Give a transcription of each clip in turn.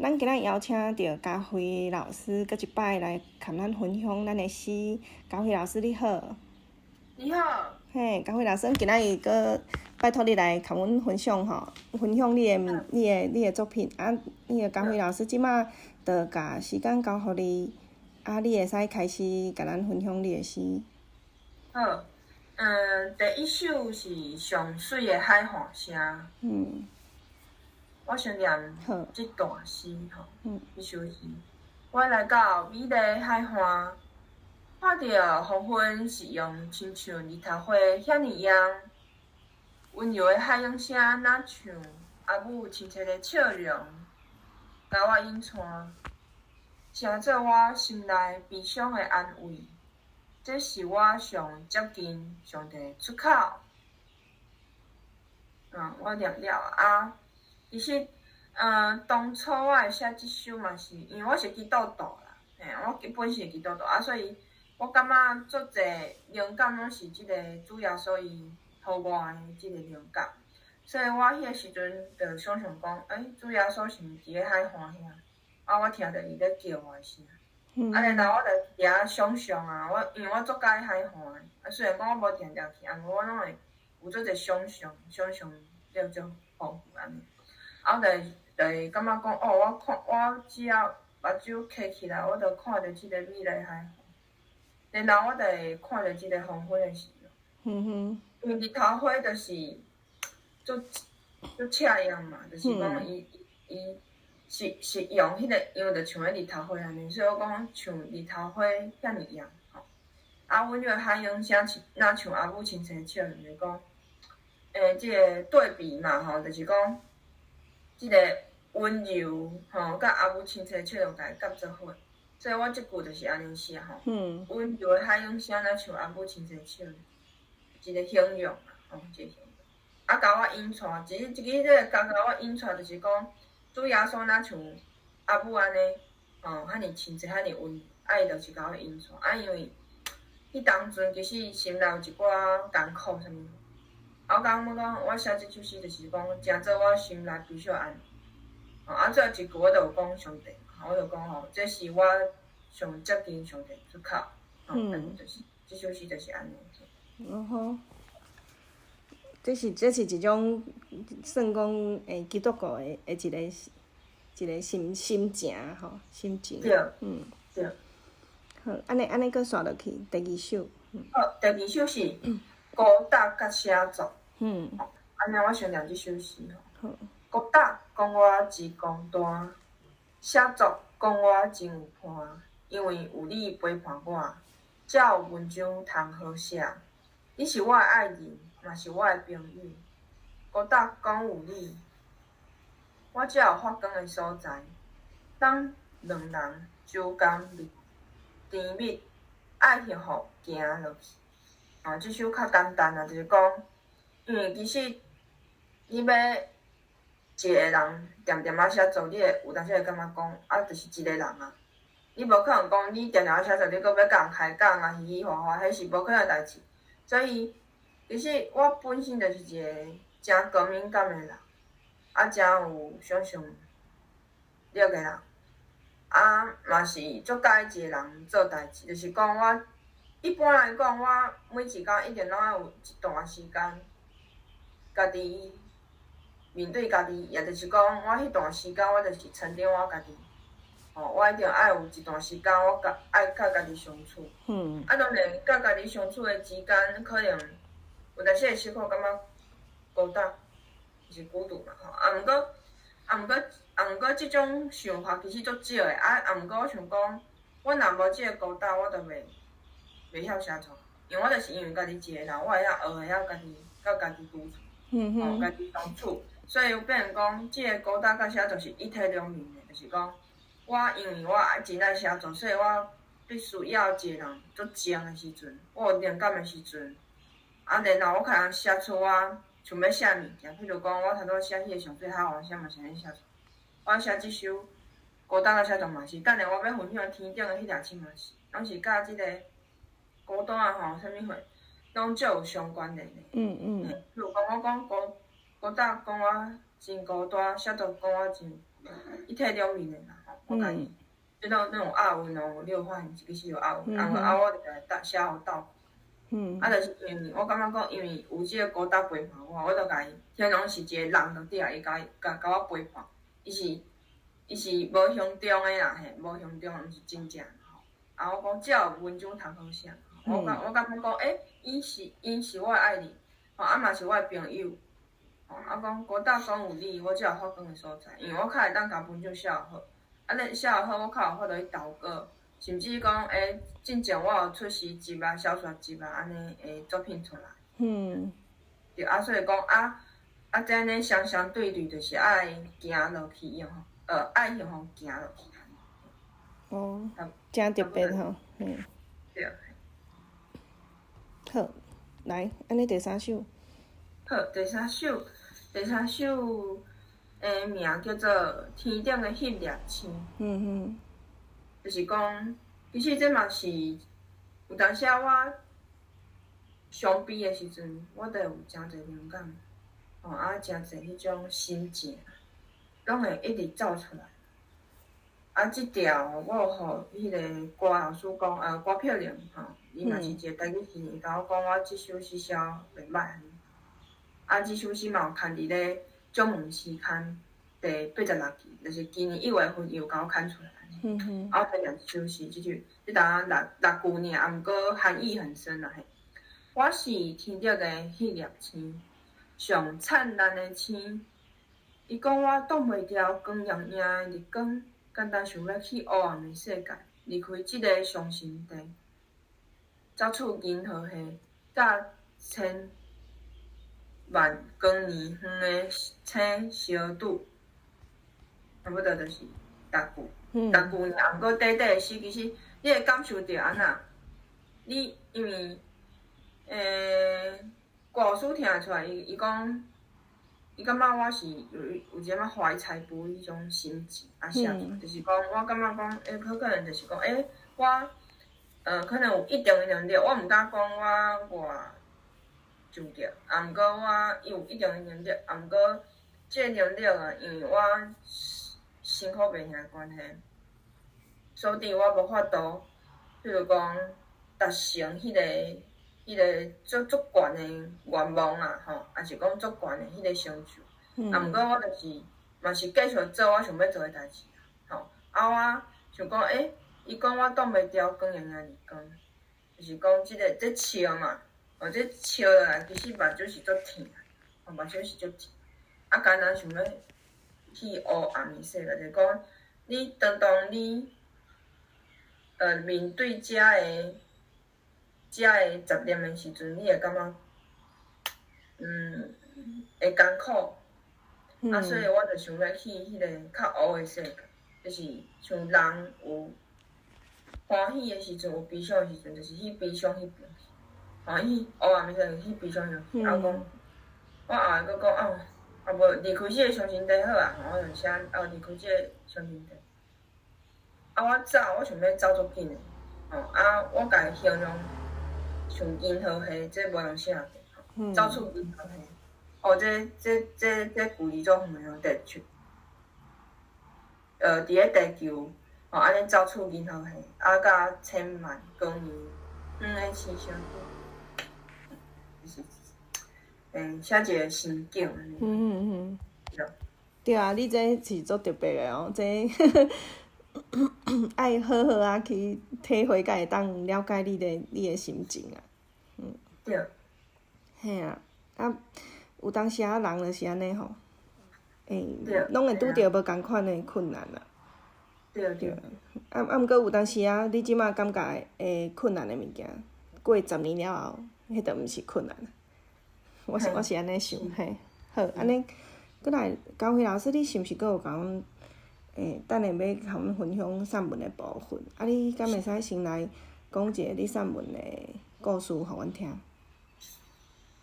咱今仔邀請著嘉慧老師閣一擺來共咱分享咱的詩。嘉慧老師你好。你好。嘿，嘉慧老師，今仔日閣拜託你來共阮分享吼，分享你的物、你的、你的作品。啊，那个嘉慧老師這馬就共時間交予你，啊，你會使開始共咱分享你的詩。好，第一首是上媠的海岸聲。我先念這段詩吼，這首詩。我來到美麗海岸，看著黃昏夕陽，親像日頭花遐爾艷。溫柔的海湧聲，若像阿母親切的笑容，共我引帶，成做我心內悲傷的安慰。這是我上接近上帝的出口。我念了啊。其實，當初我會寫這首嘛是，因為我是基督徒啦，嘿，我本身是基督徒啊，所以我感覺足濟靈感攏是這個主耶穌伊予我的這個靈感，所以我彼個時陣就想像講，欸，主耶穌是毋是佇咧海岸遐？啊，我聽著伊咧叫我的聲，啊，然後我就佇遐想像啊，我因為我足佮意海岸的，啊，雖然講我無定定去，啊，毋過我攏會有足濟想像，想像了足豐富按呢。啊，我就會感覺講，哦，我看我只要目睭開起來，我就看著這個美麗海岸，然後我就會看著這個黃昏的時陣。因為日頭花就是足足赤艷嘛，就是講伊伊是是用彼個樣，就像彼日頭花按呢，所以我講像日頭花遐爾艷吼。啊，溫柔的海湧聲，若像阿母親切笑容，就是講，這個對比嘛吼，就是講。這個溫柔吼，佮阿母親切笑容共伊夾做伙，所以我這句就是按呢寫吼。溫柔的海湧聲，若像阿母親切笑容，一個形容啊，吼，這個形容。啊，共我引帶，其實這個這個共我引帶，就是講主耶穌若像阿母按呢，吼，遐爾親切，遐爾溫柔，啊，伊就是共我引帶。啊，因為彼當陣其實心內有一寡艱苦啥物。啊，我感覺講，我寫這首詩就是講，成做我心內必須安。啊，最後一句我就有講上帝，我就講吼，這是我上接近上帝出口。就是這首詩就是按呢。哦吼，這是一種算講基督徒的一個一個心心情吼，心情。對。對。好，按呢按呢，閣紲落去第二首。好，第二首是孤獨佮寫作。按呢，我先念這首詩吼。孤獨講我真孤單，寫作講我真有伴，因為有你陪伴我，才有文章通好寫。你是我的愛人，嘛是我的朋友。孤獨講有你，我才有發光的所在。當兩人相共蜜甜蜜愛幸福行落去。啊，這首較簡單啊，就是講，因為其實你欲一個人恬恬仔寫作，你會有當時會感覺講，啊，就是一個人啊。你無可能講你恬恬仔寫作，你閣欲佮人開講啊，嘻嘻哈哈，彼是無可能的代誌。所以，其實我本身就是一個誠高敏感的人，啊，誠有想像力的人，啊，嘛是足佮意一個人做代誌，就是講我一般來講，我每一工一定攏愛有一段時間，家己面對家己，也就是講，我彼段時間我就是沉澱我家己，吼，我一定愛有一段時間，我佮愛佮家己相處。啊，當然，佮家己相處的時間，可能有當時會小可感覺孤單，就是孤獨嘛，吼。啊，毋過，啊，毋過，啊，毋過，這種想法其實足少的。啊，啊，毋過我想講，我若無這個孤單，我就袂曉寫作，因為我就是因為家己一個人，我會曉學會曉家己佮家己獨處，吼，家己相處，所以變成講，這個孤單佮寫作是一體兩面的，就是講，我因為我真愛寫作，所以我必須要一個人足靜的時陣，我有靈感的時陣，啊，然後我可能寫出我想欲寫物件，譬如講，我頭拄寫彼個上媠海岸聲嘛是按呢寫出來。我寫這首孤單佮寫作嘛是，等下我欲分享天頂的彼粒星嘛是，攏是佮這個孤單啊吼，啥物貨，攏足有相關聯的。譬如講，我講孤孤單，講我真孤單，寫作講我真一體兩面的啦吼，我共伊，這種那種押韻哦，你有發現其實有押韻，啊，我就共伊寫寫予倒。啊，就是因為我感覺講，因為有這個孤獨陪伴我，我就共伊，形容是一個人就對啊，伊共伊共共我陪伴，伊是無形中的啦，嘿，無形中，毋是真正吼。啊，我講才有文章通好寫。我感覺講，欸，伊是我的愛人，吼，啊嘛是我的朋友，吼，啊講孤獨講有你，我才有發光的所在，因為我較會當共文章寫好，啊，你寫好，我較有法度去投稿，甚至講，欸，進前我有出詩集啊、小說集啊，按呢的作品出來。對啊，所以講啊啊，這按呢雙雙對對，就是愛行落去用，愛向予行落去。哦，誠特別吼，嗯。對。好，來，按呢第三首。好，第三首，第三首的名叫做《天頂的彼粒星》。就是講，其實這嘛是有當時我傷悲的時陣，我就會有誠濟靈感，吼啊，誠濟彼種心情，攏會一直走出來。啊，這條我有予彼個歌老師講，郭漂玲吼，伊嘛是一個台語詩人，伊共我講我這首詩寫袂䆀。啊，這首詩嘛有刊佇咧《掌門詩刊》第86期，就是今年1月份伊有共我刊出來。啊，我聽念這首詩，這句，這當六六句爾，啊，毋過含義很深啦嘿。我是天頂的彼粒星，上燦爛的星。伊講我擋袂牢光焱焱的日光，干焦想欲去黑暗的世界，離開這个傷心地，走出銀河系，佮千萬光年遠的星相拄，差不多就是六句，六句爾，毋過短短的詩，其實你會感受著按怎？你因為，郭老師聽會出來，伊伊講，伊感覺我是有一點仔懷才不遇彼種心情啊寫出來，就是講我感覺講，欸，可能就是講，欸，我，可能有一定的能力，我毋敢講我偌就對，啊，毋過我有一定的能力，啊，毋過這個能力啊，因為我辛苦袂兄的關係，所以我無法度，比如講達成彼個足足懸的願望啊，吼，抑是講足懸的彼個成就。啊，毋過我就是嘛是繼續做我想欲做的代誌，吼。啊，我想講，欸，伊講我擋袂牢光焱焱日光，就是講這个這笑嘛，哦，這笑落來其實目睭是足疼，哦，目睭是足疼。啊，干焦想欲去黑暗的世界，就是講你當當你，面對這个雜念的時陣，你會感覺，會艱苦。啊，所以我就想欲去彼個較烏的世界，就是像人有歡喜的時陣，有悲傷的時陣，就是去悲傷彼邊去。吼，去黑暗的世界去悲傷彼邊去。啊，講，我後來閣講啊，啊無離開這個傷心地好啊，吼，我就寫啊離開這個傷心地。啊，我走，我想欲走足緊的，吼，啊，我共伊形容像銀河系，這無用寫的，走出銀河系。哦，這距離足遠的哦，地球，佇咧地球，吼，按呢走出銀河系，啊，佮千萬光年遠的星相拄，就是，寫一個心境按呢。對。對啊，你這是足特別的哦，這愛好好仔去體會，才會當了解你的心情啊。對。嘿啊，啊，有當時仔人就是按呢吼，欸，攏會拄著無仝款的困難啊。對對。啊啊，毋過有當時仔，你這馬感覺會困難的物件，過10年了後，彼就毋是困難。我是按呢想，嘿，好，按呢，閣來，高輝老師，你是毋是閣有共阮，欸，等下欲共阮分享散文的部分？啊，你敢會使先來講一个你散文的故事，予阮聽？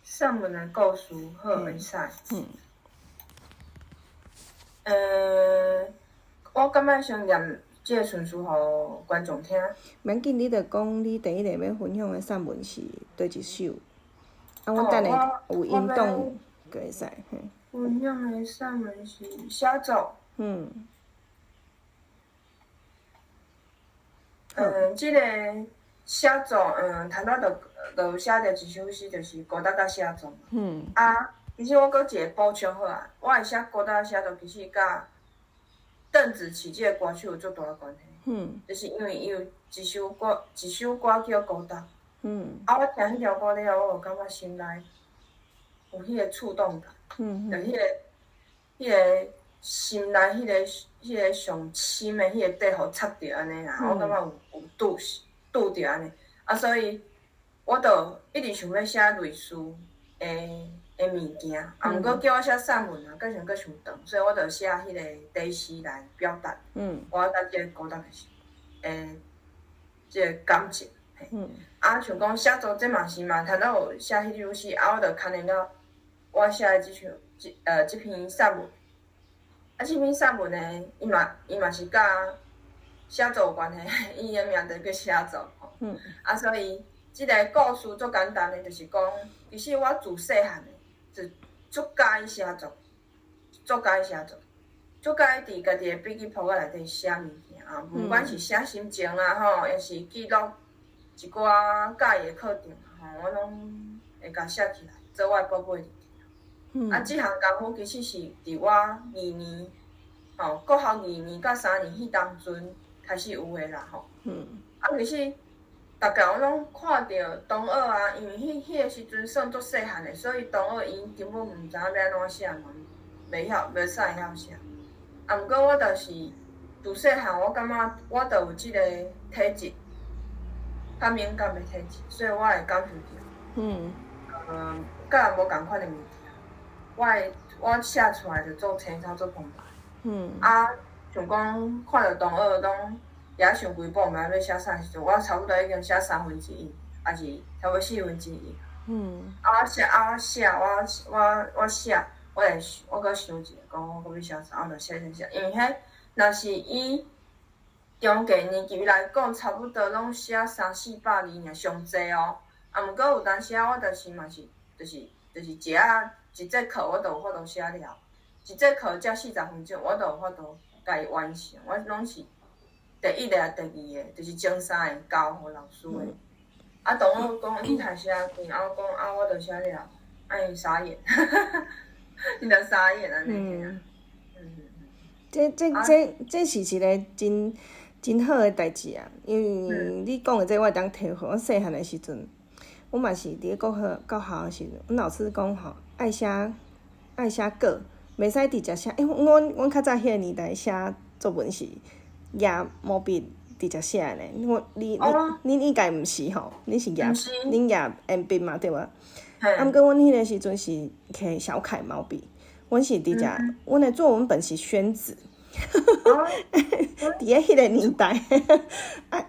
散文的故事，好，會使。我感覺先念這個順序，予觀眾聽。袂要緊，你著講你第一个欲分享的散文是佗一首？啊，阮等下有音檔就會使。分享的散文是寫作。這个寫作，頭拄就有寫著一首詩，就是孤獨佮寫作。啊，其實我閣一個補充好啊，我會寫孤獨寫作，其實佮鄧紫棋這個歌手有足大的關係。就是因為伊有一首歌，一首歌叫《孤獨》。啊，我聽彼條歌了後，我有感覺心內有彼個觸動感。就彼個心內彼個上深的彼個底予插著按呢啦，我感覺有拄拄著按呢，啊，所以我就一直想欲寫類似的物件，啊，毋過叫我寫散文啊，閣想閣傷長，所以我就寫彼個短詩來表達。我佮這個孤獨的這個感情。啊，像講寫作這嘛是嘛，頭拄有寫彼首詩，啊，我就牽連到我寫的這篇散文。啊，這篇散文呢，伊嘛是佮寫作有關係，伊的名就叫寫作吼。啊，所以這個故事足簡單的，就是講，其實我自細漢的就足佮意寫作，足佮意寫作，足佮意佇家己的筆記簿仔內底寫物件啊，毋管是寫心情啊吼，抑是記錄一寡佮意的課程吼，我攏會共寫起來，做我的寶貝日記。啊，這項功夫其實是佇我二年，吼，國學二年佮三年彼當陣開始有的啦，吼。啊，其實逐家我攏看著同學啊，因為彼個時陣算足細漢的，所以同學𪜶根本毋知影欲按怎寫嘛，袂曉，無啥會曉寫。啊，毋過我就是自細漢，我感覺我就有這個體質，較敏感的體質，所以我會感受著。佮人無仝款的物件。我寫出來就足青草，足澎湃。啊，像講看著同學攏也想規本，毋知欲寫啥時陣，我差不多已經寫三分之一，抑是差不多四分之一。啊，我寫，啊，我寫，我寫，我會我閣想一下，講我閣欲寫啥，我就寫寫寫。因為彼若是以中低年級來講，差不多攏寫三四百字爾，上濟哦。啊，毋過有當時啊，我就是嘛是，就是一仔一節課我就有法度寫了，一節課才40分鐘，我就有法度共伊完成。我攏是第一個、第二個，就是前三個交予老師的。啊，同學講你太寫緊，啊，我講啊，我就寫了，啊，𪜶傻眼，𪜶就傻眼按呢。這是一個真真好的代誌啊！因為你講的這我會當體會。我細漢的時陣，我嘛是佇咧國校的時陣，阮老師講吼，愛寫稿，袂使直接寫。欸，阮較早彼个年代寫作文是舉毛筆直接寫的呢。我你你你應該毋是吼？你是舉恁舉鉛筆嘛對無？啊，毋過阮彼个時陣是提小楷毛筆，阮是直接，阮的作文本是宣紙。佇咧彼个年代，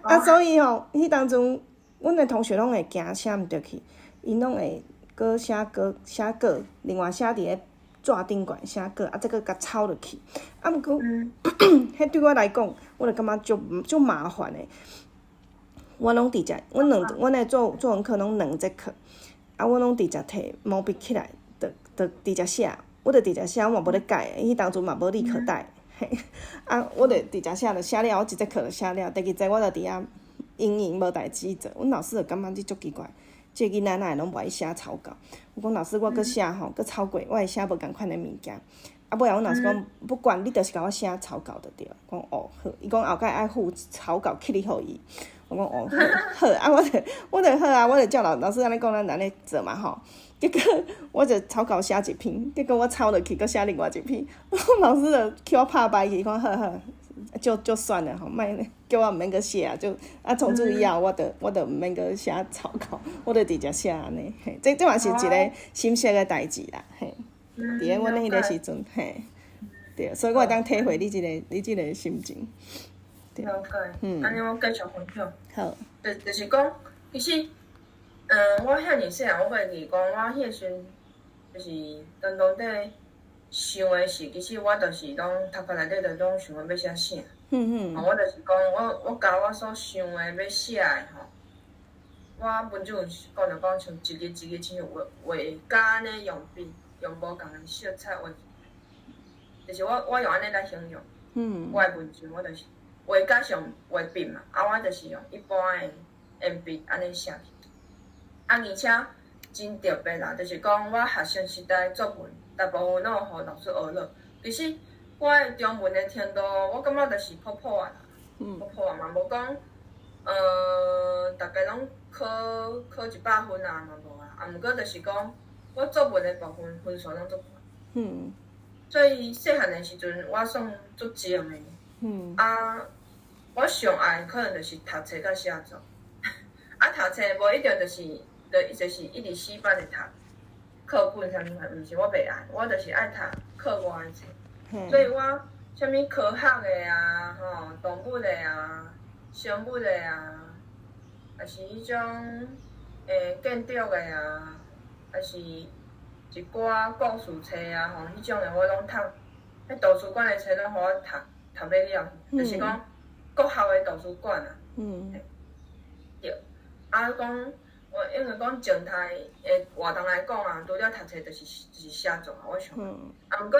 啊，所以吼，彼當陣，阮的同學攏會驚寫毋著去，𪜶攏會閣寫稿寫稿，另外寫佇咧紙頂懸寫稿，啊，再閣共抄落去。啊，毋過，彼對我來講，我就感覺足足麻煩的。我攏直接，阮的作文課攏兩節課，啊，我攏直接提毛筆起來，就直接寫，我就直接寫，我嘛無咧改，彼當陣嘛無立可帶。嘿，啊，我就直接寫，就寫了，我一節課就寫了，第二節我就佇遐閒閒無代誌做。阮老師就感覺你足奇怪，這個囡仔哪會攏無愛寫草稿？我講老師，我閣寫吼，閣抄過，我會寫無仝款的物件。啊，尾後阮老師講，不管你就是共我寫草稿就對。講哦好，伊講後蓋愛附草稿去你予伊。我講哦好，好啊，我就好啊，我就照老師按呢講，咱按呢做嘛吼。結果我就草稿寫一篇，結果我抄落去，閣寫另外一篇。老師就去我拍敗去，講好好，就算了吼，莫叫我毋免閣寫啊，就啊從此以後，我就毋免閣寫草稿，我就直接寫按呢。嘿，這嘛是一個心適的代誌啦，嘿。佇咧阮彼個時陣，嘿，對，所以我會當體會你這個心情。了解，按呢我繼續分享。好。就是講，其實，我遐爾細漢，我會記講，我彼個時陣就是當底想的是，其實我就是攏頭殼內底就攏想講欲寫啥。我就是講，我共我所想的欲寫的吼，我文章講就講像一日一日親像畫畫家按呢用筆，用無仝的色彩畫。就是我用按呢來形容。我的文章我就是畫家是用畫筆嘛，啊，我就是用一般的鉛筆按呢寫去。啊，而且真特別啦，就是講我學生時代作文，大部分攏有予老師學落。其實我的中文的程度，我感覺就是普普啊啦，普普啊嘛，無講，逐家攏考100分啊嘛無啊，啊，毋過就是講，我作文的部分分數攏足懸。所以細漢的時陣，我算足靜的。啊，我上愛可能就是讀冊佮寫作。啊，讀冊無一定就是，就是一直死板的讀課本啥物款，毋是我袂愛，我就是愛讀課外的冊。所以我啥物科學的啊，吼，動物的啊，生物的啊，抑是彼種建築的啊，抑是一寡故事冊啊，吼，彼種的我攏讀。彼圖書館的冊攏予我讀，讀欲了，就是講國校的圖書館啊。對。啊，講我因為講靜態的活動來講啊，除了讀冊就是寫作啊，我想。啊，毋過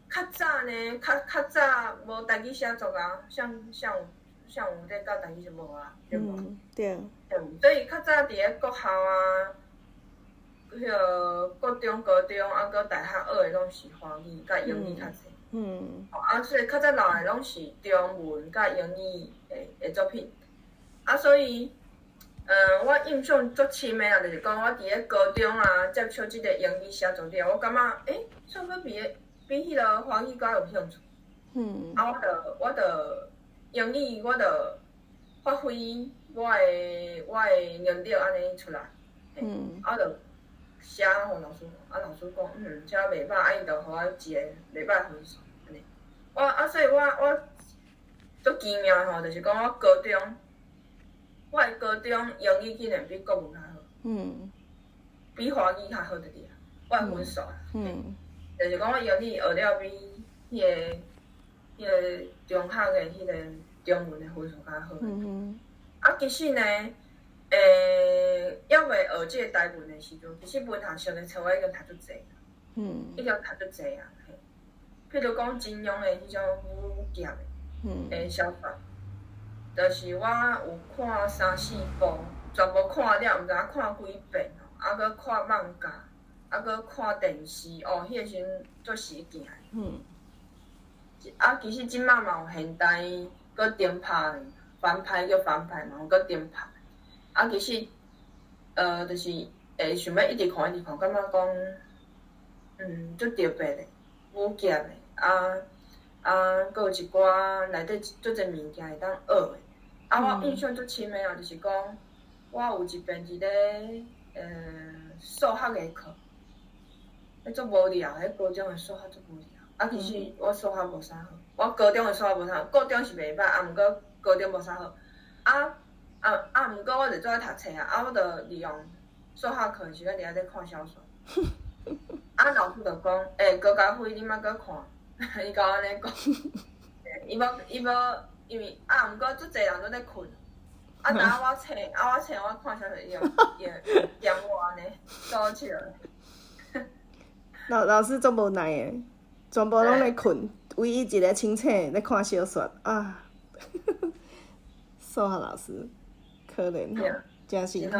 較早呢，較早無台語寫作啊，像有咧教台語就無啊，對無？嗯，對。所以較早佇咧國校啊，彼個國中、高中啊，閣大學學的攏是華語佮英語較濟。啊，所以較早留的攏是中文佮英語的作品。啊，所以，我印象足深的啊，就是講我佇咧高中啊接觸這個英語寫作了，我感覺，欸，煞閣比彼個華語較有興趣。啊，我就英語我就發揮我的能力按呢出來。啊，就寫予老師，啊，老師講，嗯，這袂歹，啊，伊就予我一個袂歹分數，按呢。我啊，所以我足奇妙吼，就是講我高中，我的高中英語竟然比國文較好。比華語較好就對啊，我的分數。就是講我英語學了比彼個中學的彼個中文的分數較好。啊，其實呢，猶未學這個台文的時陣，其實文學性的冊我已經讀足濟。已經讀足濟啊。譬如講金庸的彼種武俠的小說，就是我有看三四部，全部看了，毋知影看幾遍哦，啊，閣看漫畫，啊，閣看電視，哦，彼個時陣足時行的。啊，其實這馬嘛有現代閣重拍的，翻拍叫翻拍嘛，閣重拍。啊，其實，就是會想欲一直看一直看，感覺講，足特別的，武俠的，啊，閣有一寡內底足濟物件會當學的。啊，我印象足深的哦，就是講，我有一遍佇咧，數學的課，彼足無聊，彼高中的數學足無聊。啊，其實我數學無啥好，我高中的數學無啥好，國中是袂歹，啊，毋過高中無啥好。啊，毋過我就足愛讀冊啊，啊，我就利用數學課的時間佇遐咧看小說。啊，老師就講，欸，高嘉輝，你莫閣看，伊共我按呢講。伊無，因為啊，毋過足濟人攏咧睏。啊，若我醒，啊，我醒我看小說，伊就伊會點我按呢，逗我笑。老師足無奈的，全部攏咧睏，唯一一個清醒咧看小說啊。數學老師可憐吼，真辛苦。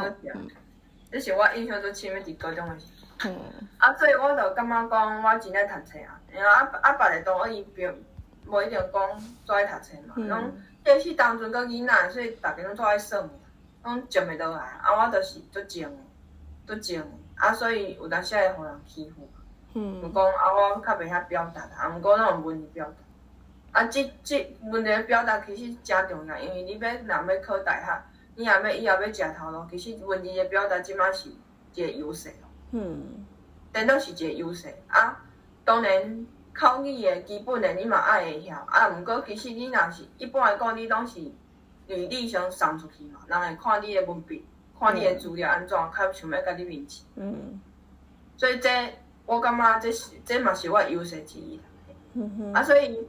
這是我印象最深的佇高中的時陣。啊，所以我就感覺講，我真愛讀冊啊。因為啊，別个同學伊並無一定講足愛讀冊嘛，攏彼時當陣閣囡仔，所以逐家攏足愛耍的，攏靜袂落來。啊，我就是足靜的，足靜的。啊，所以有當時會予人欺負。就講啊，我較袂曉表達，啊，毋過攏用文字表達。啊，這文字表達其實誠重要，因為你欲若欲考大學，你若欲以後欲食頭路，其實文字的表達這馬是一個優勢哦。電腦是一個優勢啊，當然口語的基本的你嘛愛會曉，啊，毋過其實你若是一般來講，你攏是履歷先送出去嘛，人會看你的文筆，看你的資料按怎，較想欲共你面試。所以這我感覺這嘛是我的優勢之一啦。啊，所以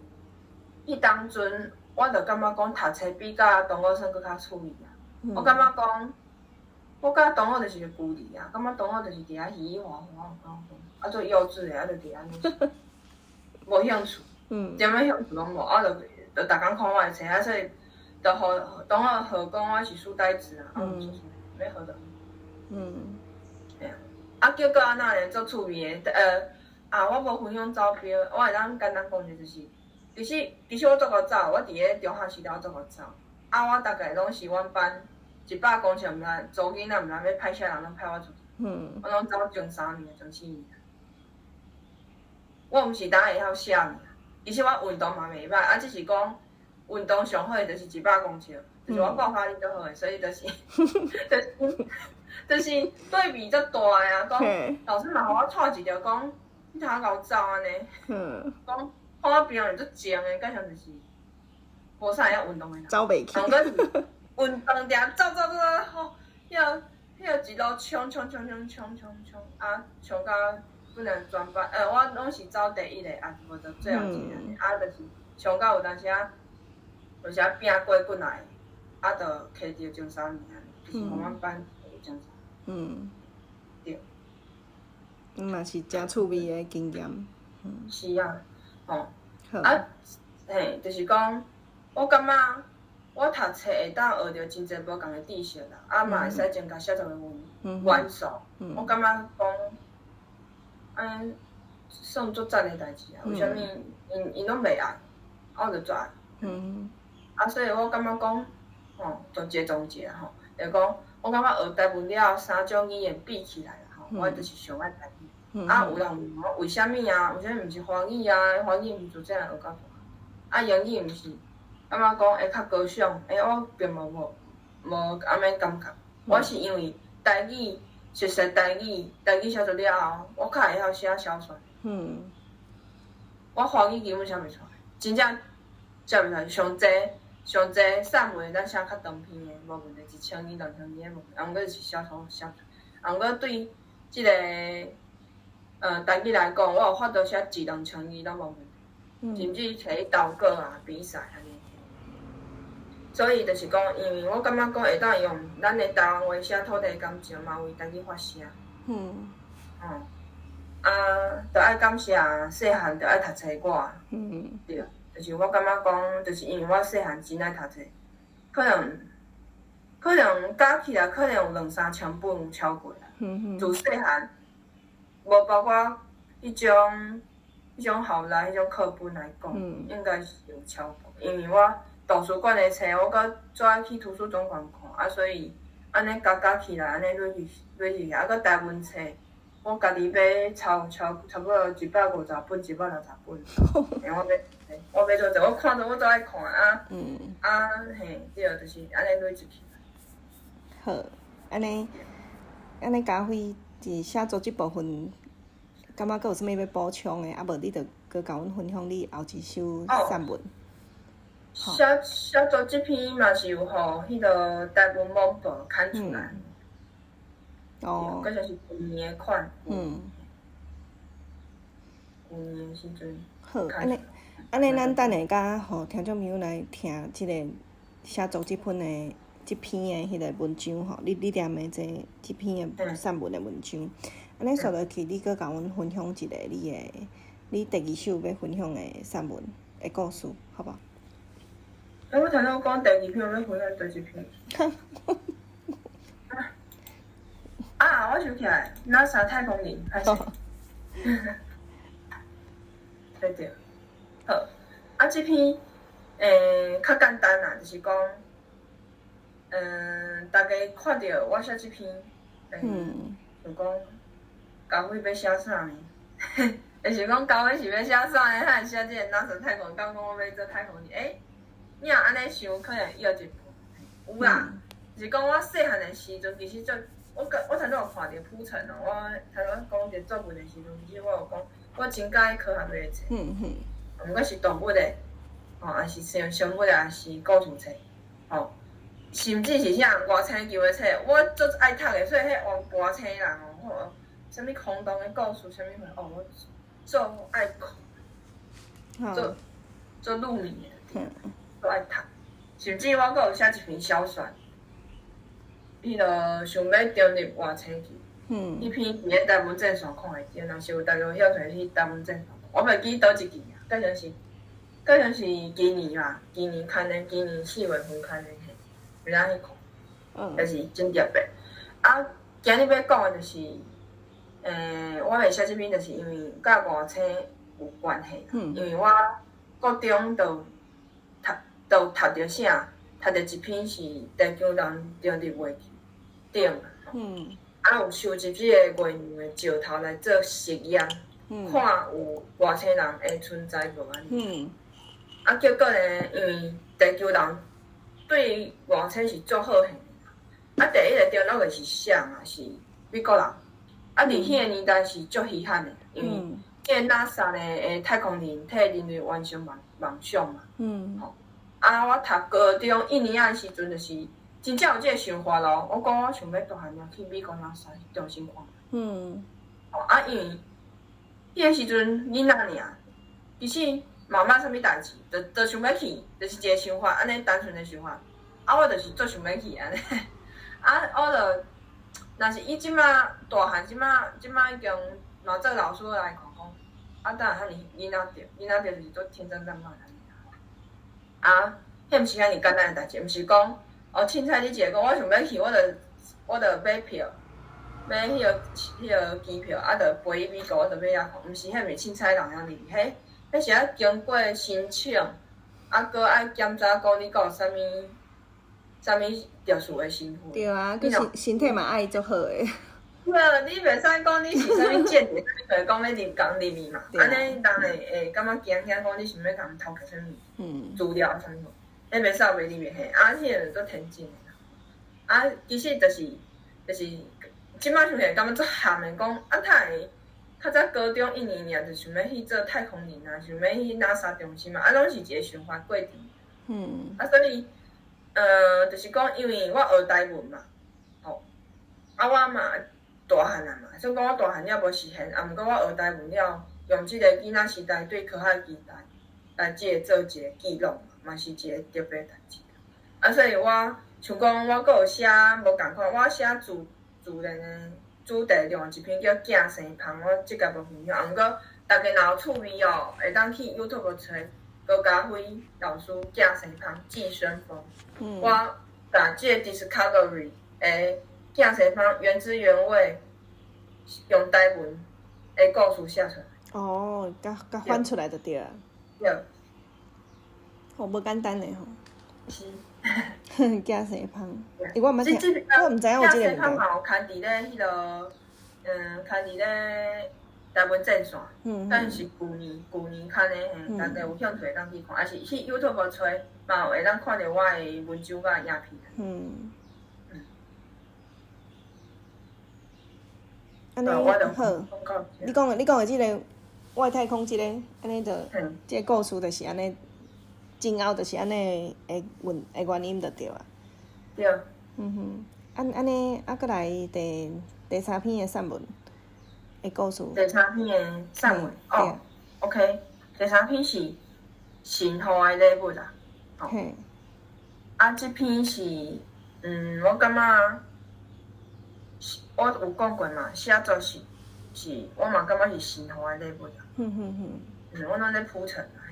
彼當陣我就感覺講讀冊比佮同學耍閣較趣味啊。我感覺講，我佮同學就是個孤兒啊，感覺同學就是佇遐嘻嘻哈哈，啊，做幼稚的，啊，就佇遐無興趣。一點仔興趣攏無，啊，就逐工看我的冊，啊，所以就予同學號講我是書呆子啊，啊，毋是欲好就。嘿啊，啊，結果按怎呢？足趣味的，啊，我無分享走標，我會當簡單講者就是，其實我足𠢕走，我佇咧中學時代我足𠢕走，啊，我逐概攏是阮班100公尺，毋知查某囡仔毋知欲派啥人，攏派我出去。我攏走前三名、前四名。我毋是焦會曉寫爾，其實我運動嘛袂歹，啊，只是講運動上好的就是一百公尺，就是我爆發力足好的，所以就是對比足大啊！講老師嘛予我帶一條講，你通𠢕走按呢？講看我平常時足靜的，敢像就是無啥會曉運動的人。走袂去。毋過是運動定走走走走，吼，彼個一路衝衝衝衝衝衝衝，啊，衝到本來全班，我攏是走第一個，啊，無就最後一個，啊，就是衝到有當時啊，有時啊拼過骨來，啊，就摕著前三名，就是予阮班前三。對。嘛是誠趣味的經驗。是啊，吼。啊，嘿，就是講，我感覺我讀冊會當學著真濟無仝的知識啦，啊嘛會使增加寫作的元素。我感覺講，按呢算足讚的代誌啊！為啥物𪜶攏袂愛，啊我就足愛。啊，所以我感覺講，吼，做一個總結吼，就講我感覺學台文了後，三種語言比起來啦吼，我就是上愛台語。啊，有人問我為啥物啊？為啥物毋是華語啊？華語毋是自細漢學到大，啊，英語毋是感覺講會較高尚？欸，我並無按呢感覺。我是因為台語熟悉台語，台語寫作了後，我較會曉寫小說。我華語基本寫袂出來，真正寫袂出來。上濟上濟散文會當寫較長篇的，無問題，1000字、2000字的無問題。啊，毋過是小說寫出來。啊，毋過對這個台語來講，我有法度寫一兩千字攏無問題，甚至摕去投稿啊、比賽按呢。所以就是講，因為我感覺講會當用咱的台灣話寫土地感情，嘛為台語發聲。啊，著愛感謝細漢著愛讀冊我。對，就是我感覺講，就是因為我細漢真愛讀冊，可能加起來可能有兩三千本有超過啦。自細漢，無包括彼種校內彼種課本來講，應該是有超過。因為我圖書館的冊，我閣最愛去圖書總館看，啊，所以按呢加加起來，按呢累去累去，啊，閣台文冊，我家己買超差不多150本、160本。嘿，我買足濟，我看著我都愛看啊。啊嘿，對，就是按呢累積起來。好，按呢，按呢，佳慧佇寫作這部分，感覺閣有啥物欲補充的？啊，無你就閣共阮分享你後一首散文。寫作這篇嘛是有予彼個台文網報刊出來。閣就是舊年的款。舊年的時陣。好，按呢，按呢，咱等下閣予聽眾朋友來聽這個寫作這份的這篇的彼個文章吼，你念的這篇的散文的文章。按呢紲落去，你閣共阮分享一個你的，你第二首欲分享的散文的故事，好無？欸，我頭拄講第二篇，我欲分享佗一篇？啊！我想起來，NASA 太空人，歹勢。對對，好，啊，這篇較簡單啦，就是講，大家看著我寫這篇，想講，佳慧欲寫啥呢？就是講佳慧是欲寫啥呢？他會寫這個 NASA 太空，敢講我欲做太空人？欸，你若按呢想，可能臆一半。有啦，就是講我細漢的時陣，其實做我我頭拄有看著鋪陳哦。我頭拄講一個作文的時陣，其實我有講，我真佮意科學類的冊。毋管是動物的，吼，還是生物的，還是故事冊，吼，甚至是啥外星球的冊，我足愛讀的。所以彼外星人吼，啥物空洞的故事，啥物貨，哦，我足愛看，足入迷的，足愛讀。甚至我閣有寫一篇小說，彼個想欲登入外星球，彼篇佇咧台文戰線看會著，若是有大家有興趣去台文戰線，我袂記佗一期啊，改成是高雄是今年嘛，今年刊的，今年4月份刊的，嘿，有当去看，就是真特别。啊，今日欲讲的就是，我会写這篇，就是因為佮外星有關係。因為我國中就讀，就讀著啥，讀著一篇是地球人著佇月球頂。啊，有收集這個月亮的石頭來做實驗，看有外星人的存在無按呢。啊，結果呢，因為地球人對外星是足好興的。啊，第一個登陸的是啥嘛？是美國人。啊，佇彼個年代是足稀罕的，因為彼個 NASA 呢的太空人替人類完成夢夢想嘛。吼，啊，我讀高中一年仔的時陣，就是真正有這個想法咯。我講我想欲大漢了去美國 NASA 重新看。吼，啊，因為彼個時陣囡仔爾，其實嘛毋捌啥物代誌，就想欲去，就是一個想法，按呢單純的想法。啊，我就是足想欲去按呢。啊，我就若是以這馬大漢，這馬已經嘛做老師來看講，啊，當然遐爾囡仔著，囡仔著就是足天真爛漫按呢。啊，彼毋是遐爾簡單的代誌，毋是講哦，凊彩你一個講我想欲去，我就買票，買彼個機票，啊，就飛去美國，我就欲遐看，毋是，彼毋是凊彩人遐入去，彼是愛經過申請，啊，閣愛檢查講你閣有啥物啥物特殊的身份。對啊，佮身體嘛愛足好的。對啊，你袂使講你是啥物間諜，你袂講欲入共入去嘛？按呢人會感覺驚驚講你想欲共偷摕啥物資料啥物，彼袂使袂入去嘿，啊，彼個足天真的啦。啊，其實就是，這馬想起來感覺足譀的，講啊，哪會較早高中一年爾就想欲去做太空人啊，想欲去 NASA 中心嘛，啊，攏是一個想法過程。啊，所以，就是講，因為我學台文嘛，吼，啊，我嘛大漢啊嘛，所以講我大漢了無實現，啊，毋過我學台文了，用這個囡仔時代對科學期待來這個做一個記錄嘛，嘛是一個特別代誌。啊，所以我像講，我閣有寫無仝款，我寫自然的主題，另外一篇叫《寄生蜂》，我這個無分享。啊，毋過大家若有趣味哦，會當去 YouTube 揣高嘉輝老師《寄生蜂》寄生蜂。我共這個 Discovery 的寄生蜂原汁原味用台文的故事寫出來。哦，共共翻出來就對啊。對。哦，無簡單的吼。是。寄生蜂，欸，我毋捌聽，我毋知影有這個物件。寄生蜂嘛有刊佇咧彼個，刊佇咧台文戰線，但是舊年刊的，嘿，大家有興趣會當去看，抑是去 YouTube 揣，嘛有會當看著我的文章佮影片。按呢好，你講的這個外太空這個，按呢就，這個故事就是按呢，前後就是按呢的原的原因就對啊。對。嗯哼，按呢，啊，閣來第三篇的散文的故事。第三篇的散文，哦，OK，第三篇是神予的禮物啦。嘿。啊，這篇是，我感覺，我有講過嘛，寫作是，我嘛感覺是神予的禮物啦。我攏咧鋪陳啦，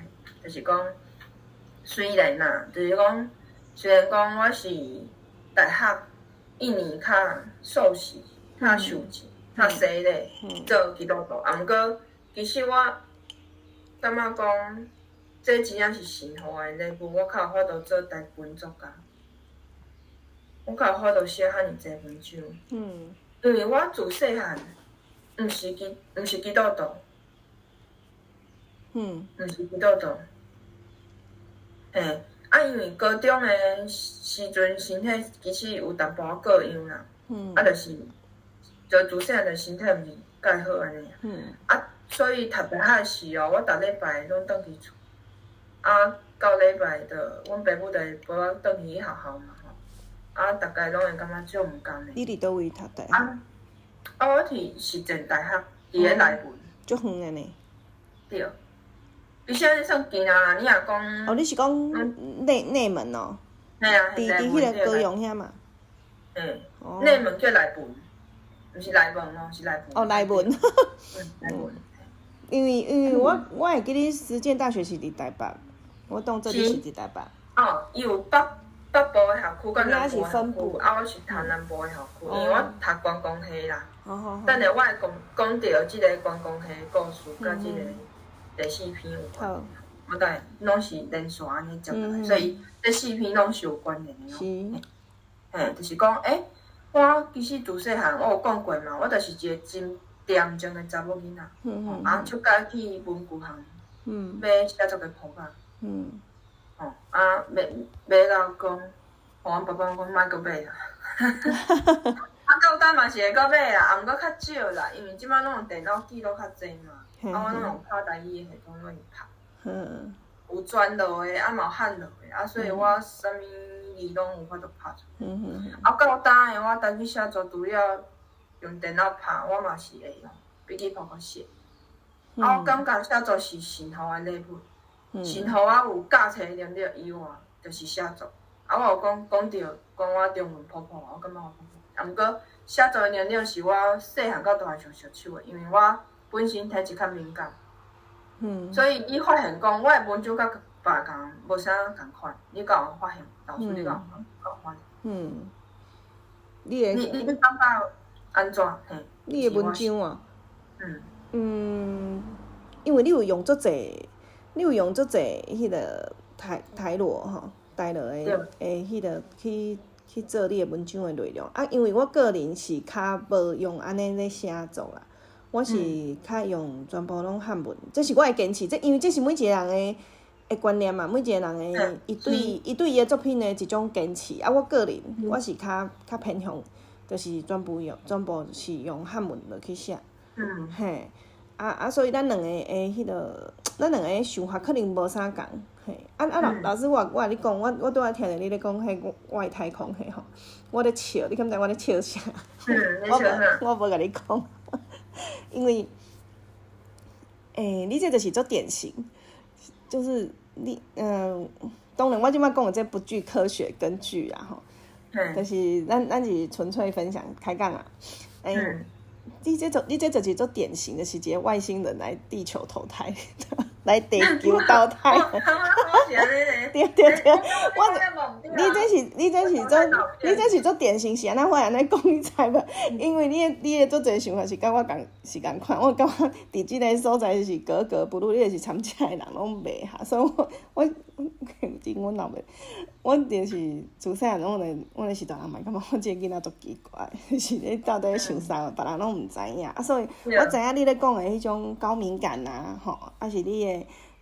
就是講，雖然啦，就是講，雖然講我是大學一年較碩士、較受志、較洗禮做基督徒，啊，毋過其實我感覺講，這真正是神予的禮物，我較有法度做台文作家，我較有法度寫遐爾濟文章。因為我自細漢，毋是基督徒。毋是基督徒。嘿，啊，因為高中的時陣，身體其實有淡薄仔過樣啦。啊，就是，就自細漢就身體毋是蓋好按呢。啊，所以讀大學時哦，我逐禮拜攏轉去厝。啊，到禮拜就，阮爸母就會陪我轉去學校嘛吼。啊，逐家攏會感覺足毋甘的。你佇佗位讀大學？啊，我佇實踐大學，佇咧內文。足遠的呢。對。其實按呢算近啊，你若講。哦，你是講內門哦？嘿啊，佇彼個高雄遐嘛？嗯。內門叫內文，毋是內門哦，是內文。哦，內文。內文。因為我會記得實踐大學是佇台北。我當做你是佇台北。哦，伊有北部的校區佮南部的校區，啊，我是讀南部的校區，因為我讀觀光系啦。等下我會講講著這个觀光系的故事，佮這个第四篇有關。我大概攏是連續按呢接落來，所以這四篇攏是有關聯的哦。嘿，就是講，欸，我其實自細漢我有講過嘛，我就是一个真恬靜的查某囡仔，啊，出街去文具行買寫作的簿仔，吼，啊，買買到講，予阮爸爸講莫閣買啊。啊，到今嘛是會閣買啦，啊，毋過較少啦，因為這擺攏用電腦記錄較濟嘛，啊，我攏用拍台語的系統攏用拍。有轉落的，啊嘛有漢落的，啊，所以我啥物字攏有法度拍出來。啊，到今的我台語寫作除了用電腦拍，我嘛是會用筆記簿寫。啊，我感覺寫作是神予我的禮物，神予我有教冊能力以外，就是寫作。啊，我有講講著講我中文普普，我感覺我普普。啊，毋過寫作的能力是我細漢到大上熟手的，因為我本身體質較敏感。所以你發現講，我的文章佮別人無啥仝款，你敢有發現？老師，你敢有發現？嗯。你的你感覺按怎？嘿。你的文章啊？嗯。因為你有用足濟，你有用足濟彼个台羅吼，台羅的彼个去做你的文章的內容。啊，因為我個人是較無用按呢咧寫作啦。我是較用全部攏漢文，這是我的堅持。這因為這是每一個人的觀念嘛，每一個人的伊對伊的作品的一種堅持。啊，我個人我是較偏向，就是全部是用漢文落去寫。嘿，啊啊，所以咱兩個的彼个，咱兩個的想法可能無啥仝。嘿，啊啊老師，我共你講，我拄仔聽著你咧講彼外太空彼吼，我咧笑，你敢知我咧笑啥？我無共你講。因為，欸，你這就是足典型，就是你，當然我這擺講的這不具科學根據啊吼，但是咱是純粹分享開講啊，欸，你這就是足典型的，是一個外星人來地球投胎，來地球投胎。對對對，我你這是足典型是按怎會按呢講，你知無？因為你的足濟想法是佮我仝是仝款，我感覺佇這个所在是格格不入，你就是參遮的人攏袂合，所以我阮老爸，我就是自細漢阮就是大人嘛，感覺我這个囡仔足奇怪，是咧到底想啥，別人攏毋知影。啊，所以我知影你咧講的彼種高敏感啊，吼，啊是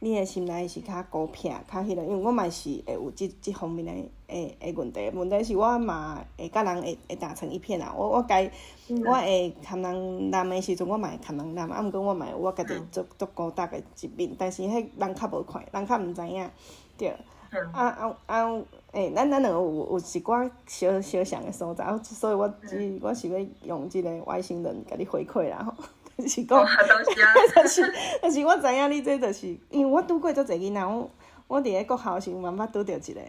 你的心內是較孤僻，較彼个，因為我嘛是會有這方面的問題。問題是我嘛會佮人會打成一片啊。我會含人談的時陣，我嘛會含人談，啊，毋過我嘛有我家己足足孤獨的一面。但是彼人較無看，人較毋知影，對。啊啊啊！欸，咱兩個有一寡相相像的所在，所以我是欲用這个外星人共你回饋啦吼。就是講，但是我知影你這就是，因為我拄過足濟囡仔，我佇咧國校時嘛捌拄著一个，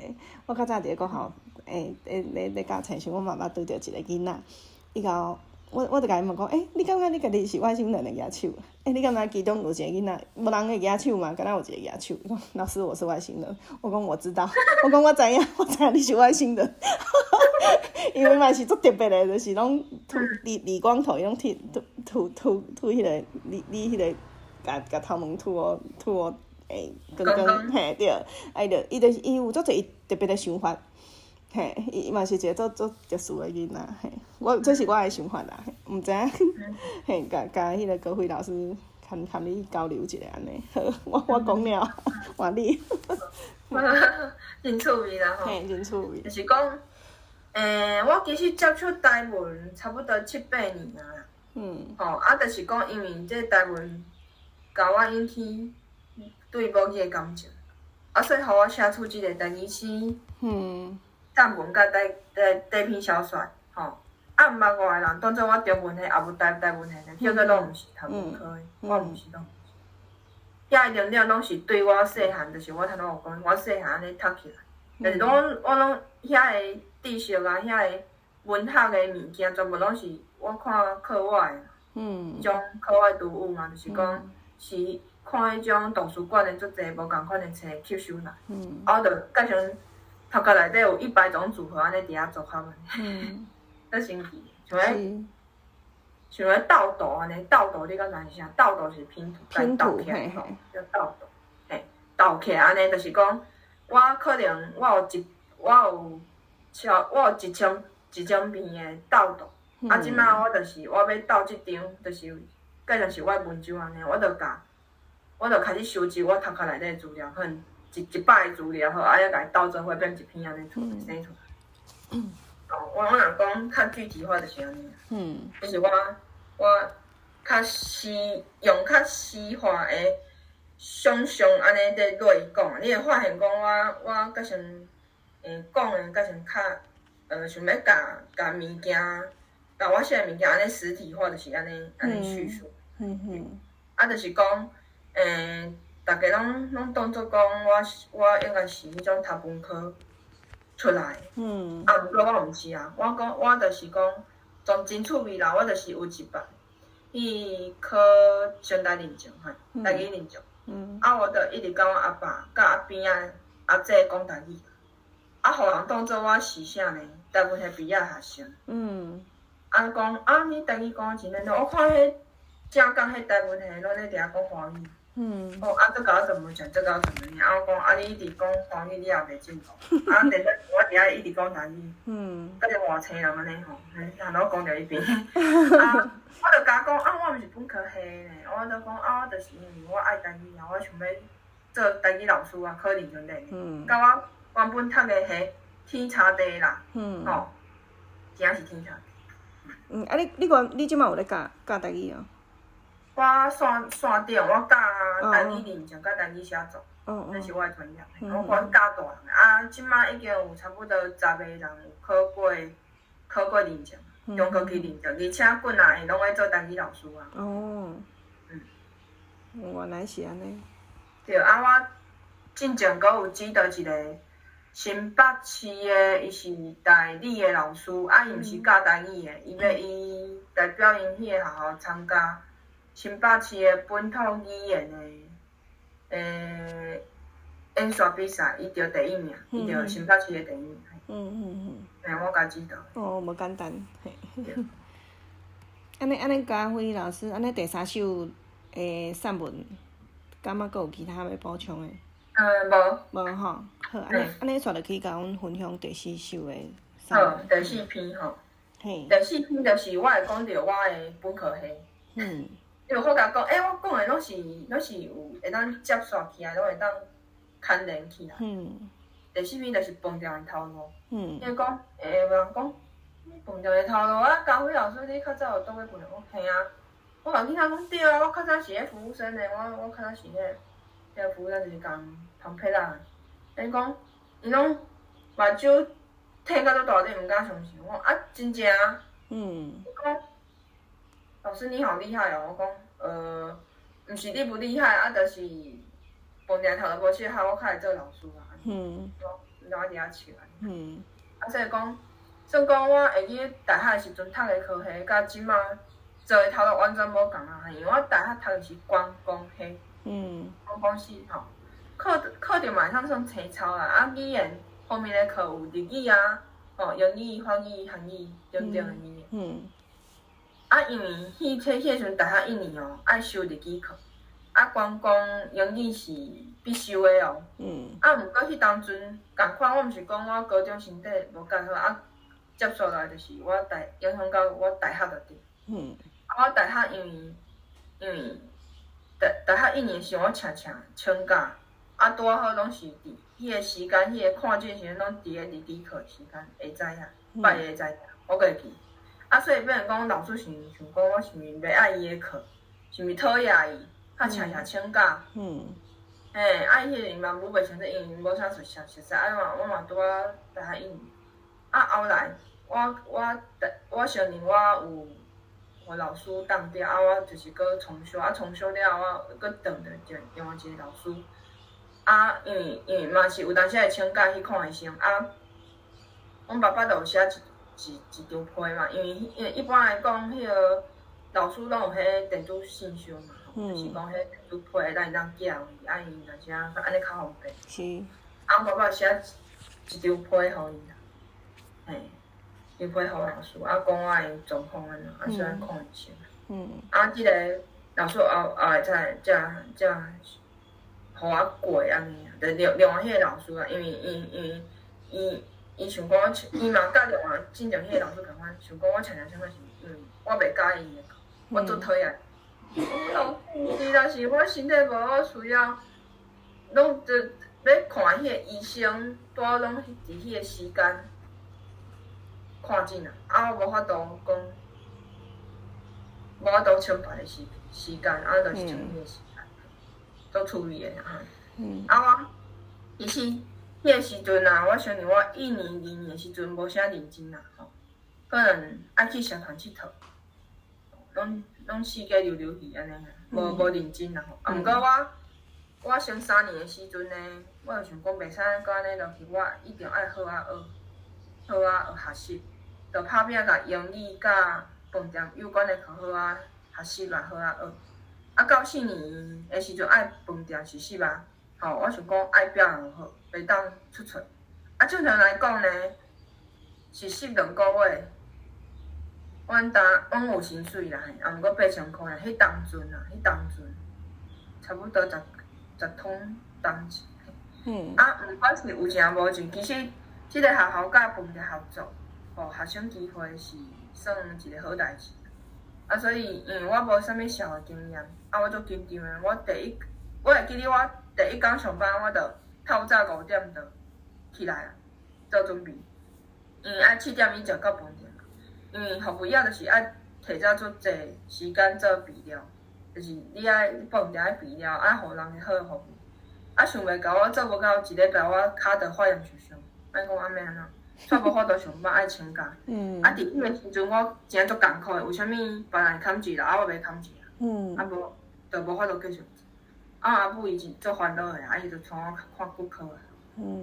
我較早佇咧國校，欸，咧教冊時，我嘛捌拄著一個囡仔，伊共我，我就共伊問講，欸，你感覺你家己是外星人的舉手？欸，你感覺其中有一個囡仔，無人會舉手嘛？敢若有一個舉手，伊講老師，我是外星人。我講我知道，我講我知影，我知影你是外星人。因為嘛是足特別的，就是攏禿理理光頭，伊攏剃禿禿禿禿彼个，你彼个，共頭毛禿予禿予欸，光光嘿對，啊伊就伊就是伊有足濟伊特別的想法，嘿，伊嘛是一個足足特殊的囡仔，嘿，我這是我的想法啦，毋知影，嘿，共彼个高輝老師含你交流一下按呢，好，我講了，換你。真趣味啦吼，嘿，真趣味。就是講，欸，我其實接觸台文差不多七八年啊啦。吼，啊，就是講，因為這台文共我引起對母語的感情，啊，所以予我寫出這个台語詩。散文佮短篇小說，吼，啊，毋捌我的人當做我中文系，也無台文系，叫做攏毋是讀文科的，我毋是攏。遐个能力攏是對我細漢，就是我頭拄有講，我細漢按呢讀起來，就是攏我攏遐个知識啊，遐个文學的物件，全部攏是我看課外的，彼種課外讀物嘛，就是講是看看彼種圖書館的足濟無仝款的冊吸收來，啊，我就改成頭殼內底有100種組合按呢佇遐組合，足神奇，像彼像彼鬥圖按呢，鬥圖你敢知是啥？鬥圖是拼圖，拼圖鬥起來吼，叫鬥圖，嘿，鬥起來按呢，就是講我可能我有1000一千篇的鬥圖，啊，這擺我就是我欲鬥這張，就是改成是我的文章按呢，我就開始收集我頭殼內底的資料，可能一百個資料吼，啊，猶共伊鬥做伙變一篇按呢出來生出來。哦，我若講較具體化就是按呢，就是我較詩用較詩化的想像按呢佇落去講，你會發現講我較像講的較像較想欲共共物件，共我寫的物件按呢實體化，就是按呢按呢敘述。啊，就是講，逐家攏當做講我應該是彼種讀文科出來的。啊，毋過我毋是啊，我講我就是講，從真趣味啦，我就是有一擺去考聲大認證，嘿，台語認證。啊，我就一直佮阮阿爸佮阿邊仔阿姐講台語，啊，予人當做我是啥呢？台文系畢業學生。啊，講啊，你台語講得真恁，我看彼正港彼台文系攏咧佇遐講華語。哦，啊，這個要怎麼講？這個要怎麼念？啊，我講啊，你一直講華語，你也袂進步。啊，等陣我佇遐一直講台語，甲像外星人按呢吼，嘿，通攏講著彼邊。啊，我就共伊講啊，我毋是本科系呢，我就講啊，我就是因為我愛台語啊，我想欲做台語老師啊，考認證的。佮我原本讀的系天差地啦，吼，真正是天差地。嗯，啊你你講你這擺有咧教教台語哦？我線線頂我教台語認證佮台語寫作，這是我的專業。我教大漢啊，這擺已經有差不多10個人有考過認證，中高級認證，而且幾若個攏愛做台語老師啊。哦。原來是按呢。對啊，我進前閣有指導一個新北市的，伊是代理的老師，啊，伊毋是教台語的，伊欲伊代表𪜶彼個學校參加新北市的本土語言的演說比賽，伊得第一名，伊得新北市的第一名。嘿，我共指導。哦，無簡單，嘿。按呢按呢，嘉輝老師，按呢第三首的散文，感覺閣有其他欲補充的？無。無吼，好，按呢按呢，煞落去共阮分享第四首的散文。好，第四篇吼。嘿。第四篇就是我會講著我的本科系。因為我共講，欸，我講的攏是有會當接續起來，攏會當牽連起來。第四篇就是飯店的頭路。伊講，欸，有人講，你飯店的頭路啊，嘉輝老師，你較早有當過飯店？我嘿啊。我共囡仔講對啊，我較早是彼服務生呢，我較早是彼個服務生就是共烘焙啦。伊講，伊攏目睭褪甲足大，你毋敢相信。我講啊，真正啊。伊講，老師你好厲害哦！我講，毋是你不厲害，啊，就是飯店頭路無適合，我較會做老師啊。我我佇遐笑。啊，所以講，算講我會記大學的時陣讀的科系，佮這擺做的頭路完全無仝啊！因為我大學讀的是觀光系，觀光系吼，課著嘛會當算清操啦。啊，語言方面的課有日語啊，吼，英語、法語、韓語等等的語言。啊，因為彼時陣大學一年哦，愛修日語課，啊，觀光英語是必修的哦。啊，毋過彼當陣仝款，我毋是講我高中成績無蓋好，啊，接續落來就是我大影響到我大學就對。啊，我大學因為大學一年時我常常請假，啊，拄仔好攏是佇彼個時間，彼個看診時陣攏佇咧日語課時間，會知影，拜會知影，我閣會記。啊，所以變成講老師想想講我是毋是袂愛伊的課，是毋是討厭伊，較常常請假。嘿，啊，伊彼個嘛無袂清楚，因為無啥熟悉熟似，啊嘛我嘛拄仔大學一年。啊，後來我承認我有予老師當掉，啊，我就是閣重修，啊，重修了後我閣轉著另外一個老師。啊，因為嘛是有當時會請假去看醫生，啊，阮爸爸就有寫一張批嘛，因為一般來講，彼個老師攏有彼電子信箱嘛吼。就是讲彼电子批咱会当寄予伊，啊伊若啥按呢較方便。是。啊，我爸爸寫一張批予伊啦，嘿，一張批予老師，啊講我的狀況按怎，啊需愛看醫生。啊，這个老師後後來才才才予我過按呢，就另另外彼個老師啊，因為伊因為伊伊想講我，伊嘛佮另外進前彼個老師仝款，想講我穿啥啥物是因為我袂佮意伊的，我足討厭。我老師，若是我身體無好需要，攏就欲看彼個醫生，拄好攏佇彼個時間看診啊，啊我無法度講，無法度穿別个時時間，啊就是穿彼個時間，足趣味的啊。啊我其實彼個時陣啊，我相信我一年、二年的時陣無啥認真啊，吼，可能愛去社團𨑨迌，攏攏四界溜溜去按呢，無無認真啦吼。啊，毋過我我升三年的時陣呢，我就想講袂使閣按呢落去，我一定愛好仔學，好仔學學習，就拍拚共英語佮飯店有關的課好仔學習啊，好仔學。啊，到四年的時陣愛飯店實習啊，吼，我想講愛表現好，袂當出錯。啊，正常來講呢，實習兩個月，阮當阮有薪水啦，嘿，啊，毋過8000箍爾，彼當陣啊，彼當陣，差不多十十通當錢。啊，毋管是有錢無錢，其實這个學校佮飯店合作，予學生機會是算一個好代誌。啊，所以因為我無啥物社會經驗，啊，我足緊張的。我第一，我會記得我第一工上班，我就透早5點就起來啊，做準備。因為愛7點以前到飯店，因為服務業就是愛提早足濟時間做備料，就是你愛飯店愛備料，愛予人好服務。啊，想袂到我做無夠一禮拜，我跤就發炎受傷，按講按欲按怎，煞無法度上班，愛請假。啊，佇彼個時陣我真正足艱苦的，為啥物別人會崁一啦，啊我袂崁一啦？啊無，就無法度繼續做。啊阿母伊是足煩惱的，啊伊就帶我看骨科啊。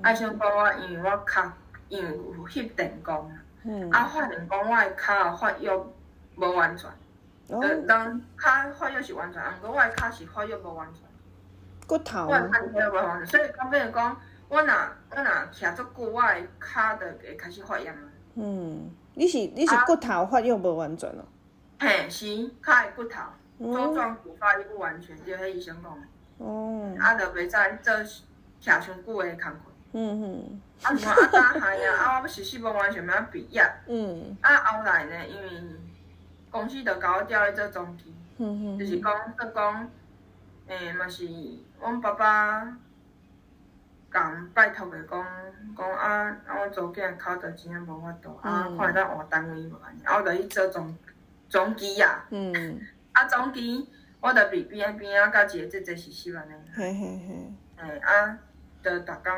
啊，想講我因為我跤因為有翕電光啊，啊發現講我的跤發育無完全。人跤發育是完全，啊毋過我的跤是發育無完全。骨頭。我的跤發育無完全，所以講變講，我若我若徛足久，我的跤就會開始發炎啊。嗯，你是你是骨頭發育無完全哦？嘿，是跤的骨頭，舟狀骨發育不完全，對，彼醫生講的。啊，就袂使做徛傷久的工課。啊，毋過啊，當下啊，啊，我欲實習無完全欲畢業。啊，後來呢，因為公司就共我調去做總機，就是講算講，欸，嘛是阮爸爸共拜託的講講啊，啊，阮查某囝跤著真正無法度，啊，看會當換單位無按呢，啊，我就去做總總機啊。啊，總機我就佇邊仔邊仔佮一個姐姐實習按呢。嘿，啊，就逐工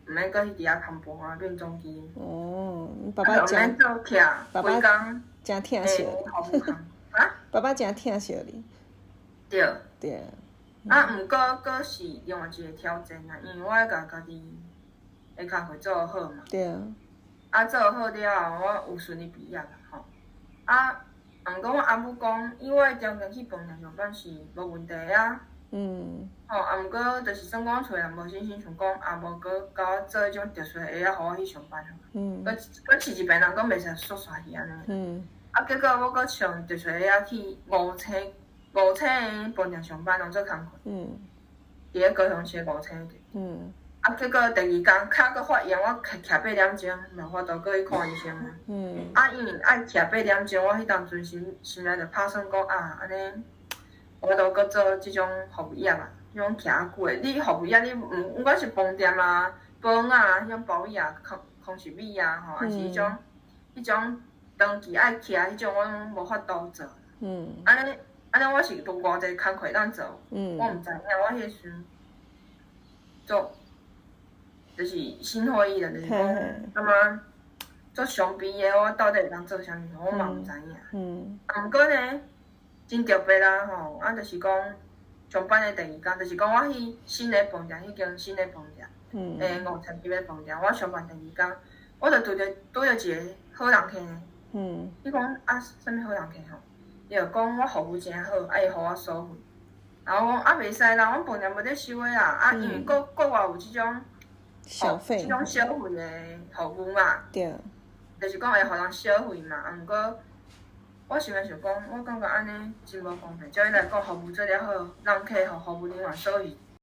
毋免閣去佇遐看盤啊，變總機。哦，爸爸真，爸爸真疼惜你。啊？爸爸真疼惜你。對。對。啊，毋過閣是另外一個挑戰啊，因為我愛共家己的工課做好嘛。啊，做好了後，我有順利畢業吼。啊，毋過我阿母講，以我的條件去飯店上班是無問題啊。吼，啊，毋過就是算講厝人無信心，想講啊，無閣共我做彼種特殊的鞋仔，予我去上班。閣閣試一遍，人講袂使煞煞去按呢。啊，結果我閣穿特殊鞋仔去五星五星的飯店上班，攏做工課。佇咧高雄市五星的。啊，結果第二工跤閣發炎，我徛徛8點鐘，嘛無法度閣去看醫生啊。啊，因為愛徛八點鐘，我彼當陣心心內就拍算講啊，按呢，我都閣做這種服務業啊，彼種徛較久的。你服務業，你毋毋管是飯店啊、飯啊、彼種包椅啊、空空食米啊，吼，還是彼種彼種長期愛徛彼種，我攏無法度做。按呢按呢，我是有偌濟工課會當做，我毋知影，我彼個時陣做。就是心灰意冷，就是講感覺足傷悲的，我到底會當做啥物？我嘛毋知影。啊，毋過呢，真特別啦吼！啊，就是講上班的第二工，就是講我去新的飯店，彼間新的飯店，欸，五層級的飯店，我上班第二工，我就拄著拄著一個好人客。伊講啊，啥物好人客吼？伊就講我服務誠好，啊，伊予我小費。然後我講啊，袂使啦，阮飯店無咧收的啦，啊，因為國外有這種小費，這種小費的服務嘛，就是講會予人小費嘛，啊，毋過我想來想講，我感覺按呢真無公平。照伊來講，服務做了好，人客予服務人員小費。